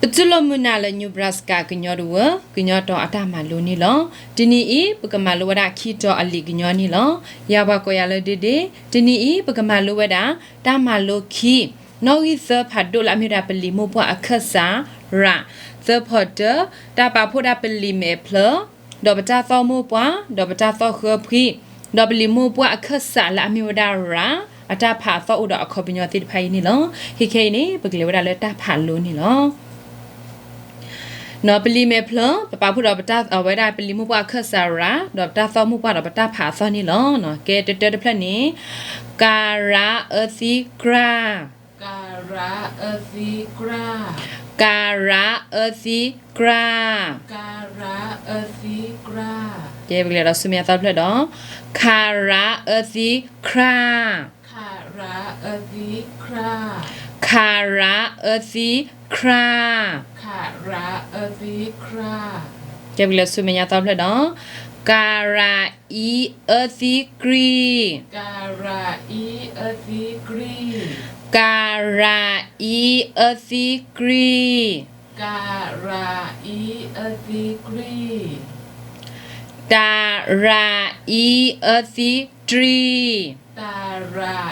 ပတူၢ်လိာ်မုာ်နၤလၢ Nebraska ကညီတဝၢ ကညီတီၤအတၢ်မၤလိန့ၣ်လီၤ. တနံၤအံၤ ပကမၤလိဝဲဒၣ်ခံတီၤအလံာ်ကညီန့ၣ်လီၤ. ယၤပှၤကိးယၤလၢဒ့ဒ့, တနံၤအံၤ ပကမၤလိဝဲဒၣ် တၢ်မၤလိခံ နီၣ်ဂံၢ်သၢဖးဒိၣ်လၢအမ့ၢ်ဝဲဒၣ်ပလံာ်မိၢ်ပှၢ်အခၢၣ်စးရး, သၢဖီတၢ, တၢ်ပာ်ဖှိၣ်ဒၣ်ပလံာ်မဲာ်ဖျၢၣ် ဒီးပတၢ်သီၣ်မိၢ်ပှၢ်, ဒီးပတၢ်သီၣ်ဃၢဖှံ, ဒီးပလံာ်မိၢ်ပှၢ်အခၢၣ်စးလၢအမ့ၢ်ဝဲဒၣ်ရး အတၢ်ဖးအသီၣ်အိၣ်ဒီးအခီပညီသ့ၣ်တဖၣ်အံၤန့ၣ်လီၤ. ခဲခဲအံၤန့ၣ် ပကလဲၤဝဲဒၣ်လၢတၢ်ဖးလိန့ၣ်လီၤ. နီၣ် ပလံာ်မဲာ်ဖျၢၣ် ပပာ်ဖှိၣ်ဒီးပတၢ်အဝဲဒၣ်ပလံာ်မိၢ်ပှၢ်အခၢၣ်စးရး ဒီးပတၢ်သီၣ်မိၢ်ပှၢ်ဒီးပတၢ်ဖးအသီၣ်န့ၣ်လီၤ. ကဲ တၢတၢတဖျၢၣ်န့ၣ် ကၤရၤအၢသံကြၢ်, ကၤရၤအၢသံကြၢ်, ကၤရၤအၢသံကြၢ်, ကၤရၤအၢသံကြၢ်. ကဲ ပကလဲၤဒီးဆူမဲာ်ညါသီတဖျၢၣ်ဒီး ခၤရၤအၢသံကြၢ်, ခၤရၤအၢသံကြၢ်, ခၤရၤအၢသံကြၢ်, ခၤရၤအၢသံကြၢ်. ကဲ ပကလဲၤဆူမဲာ်ညါသီတဖျၢၣ်ဒီး ကၤရၤအံအၢသံကြံၢ်, ကၤရၤအံအၢသံကြံၢ်, ကၤရၤအံအၢသံကြံၢ်, ကၤရၤအံအၢသံကြံၢ်, တၤရၤအံအၢသံတြံၢ်, တၤရၤအံအၢသံတြံၢ်, တၤရၤအံအၢသံတြံၢ်, တၤရၤအံအၢသံတြံၢ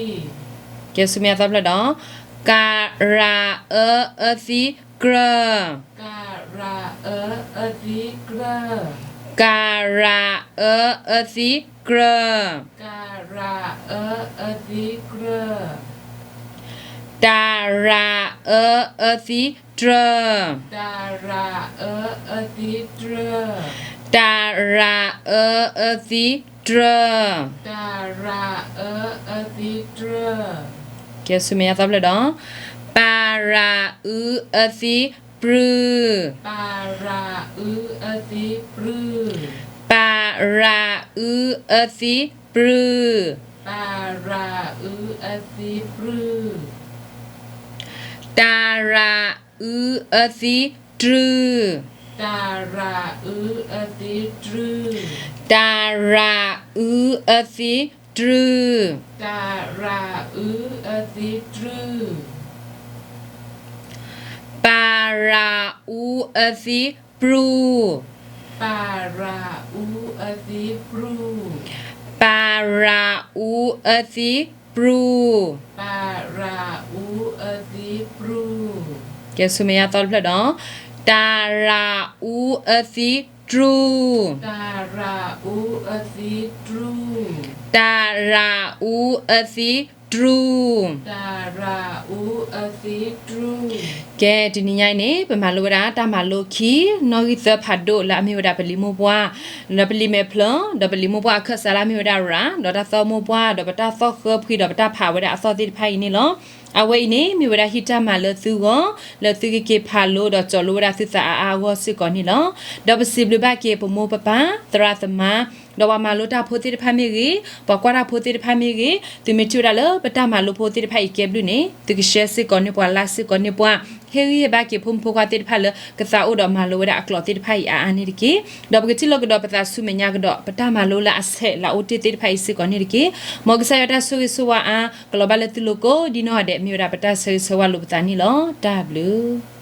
်. ကဲ ဆူမဲာ်ညါသီတဖျၢၣ်ဒီး ကၤရၤအၢအၢသံကြၢၢ်, ကၤရၤအၢအၢသံကြၢၢ်, ကၤရၤအၢအၢသံကြၢၢ်, ကၤရၤအၢအၢသံကြၢၢ်, တၤရၤအၢအၢသံတြၢၢ်, တၤရၤအၢအၢသံတြၢၢ်, တၤရၤအၢအၢသံတြၢၢ်, တၤရၤအၢအၢသံတြၢၢ်. ကဲ ဆူမဲာ်ညါသီတဖျၢၣ်ဒီး ပၤရၤအုအၢသံပြူၢ်, ပၤရၤအုအၢသံပြူၢ်, ပၤရၤအုအၢသံပြူၢ်, ပၤရၤအုအၢသံပြူၢ်, တၤရၤအုအၢသံတြူၢ်, တၤရၤအုအၢသံတြူၢ်, တၤရၤအုအၢသံတြူၢ်, တၤရၤအုအၢသံတြူၢ်. ပၤရၤအူအၢသံပြူၢ်, ပၤရၤအူအၢသံပြူၢ်, ပၤရၤအူအၢသံပြူၢ်, ပၤရၤအူအၢသံပြူၢ်. ကဲ ဆူမဲာ်ညါသီတဖျၢၣ်ဒီး တၤရၤအူအၢသံတြူၢ်, တၤရၤအူအၢသံတြူၢ်, တၤရၤအူအၢသံတြူၢ်, တၤရၤအူအၢသံတြူၢ်. ကဲ တနံၤညါအံၤန့ၣ် ပမၤလိဝဲဒၣ်တၢ်မၤလိခံ နီၣ်ဂံၢ်သၢဖးဒိၣ်လၢအမ့ၢ်ဝဲဒၣ်ပလံာ်မိၢ်ပှၢ်, ဒီးပလံာ်မဲာ်ဖျၢၣ်, ဒီးပလံာ်မိၢ်ပှၢ်အခၢၣ်စးလၢအမ့ၢ်ဝဲဒၣ်ရၤ, ဒီးတၢ်သီၣ်မိၢ်ပှၢ်, ဒီးပတၢ်သီၣ်ဃၢဖှံဒီးပတၢ်ဖးဝဲဒၣ်အသီၣ်သ့ၣ်တဖၣ်အံၤန့ၣ်လီၤ. အဝဲအံၤန့ၣ် မ့ၢ်ဝဲဒၣ်ဟံၣ်တၢ်မၤလၢသုဂီၢ်, လၢသုကက့ၤဖးလိဒီးစီၤလိဝဲဒၣ်သုသးအါအါအဂီၢ်စ့ၢ်ကီးန့ၣ်လီၤ. ဒီးပစံးဘျုးဘၣ်က့ၤပမိၢ်ပပၢ်, သရၣ်သမါ, ဒီးပှၤမၤလိတၢ်ဖိသ့ၣ်တဖၣ်မ့ၢ်ဂ့ၤ, ပှၤကွၢ်တၢ်ဖိသ့ၣ်တဖၣ်မ့ၢ်ဂ့ၤ, သုမ့ၢ်ထံၣ်ဝဲဒၣ်လၢပတၢ်မၤလိဖိသ့ၣ်တဖၣ်အံၤကဲဘျုးန့ၣ် သုကshareစ့ၢ်ကီးန့ၢ်ပှၤ, likeစ့ၢ်ကီးန့ၢ်ပှၤ, ဟ့ၣ်ဂံၢ်ဟ့ၣ်ဘါက့ၤဖိမုၣ်ဖိခွါသ့ၣ်တဖၣ်လၢကသးအိၣ်ဒီးမၤလိဝဲဒၣ်အကျိာ်သ့ၣ်တဖၣ်အံၤအါအါန့ၣ်တက့ၢ်. ဒီးပကထံၣ်လိာ်ကဒီးပသးဆူမဲာ်ညါကဒီး ပတၢ်မၤလိလၢအဆဲးလၢအအိၣ်တ့ၢ်သ့ၣ်တဖၣ်အံၤစ့ၢ်ကီးန့ၣ်တက့ၢ်. မ်ကစၢ်ယွၤတၢ်ဆိၣ်ဂ့ၤဆိၣ်ဝါအါ ကလီၤဘၣ်လၢသုလိၤကိးဒ်နီၢ်ဂၤဒဲး မ့ၢ်ဝဲဒၣ်ပတၢ်ဆၢဂ့ၤဆၢဝါလိာ်ပသးန့ၣ်လီၤ. တၢ်ဘျုး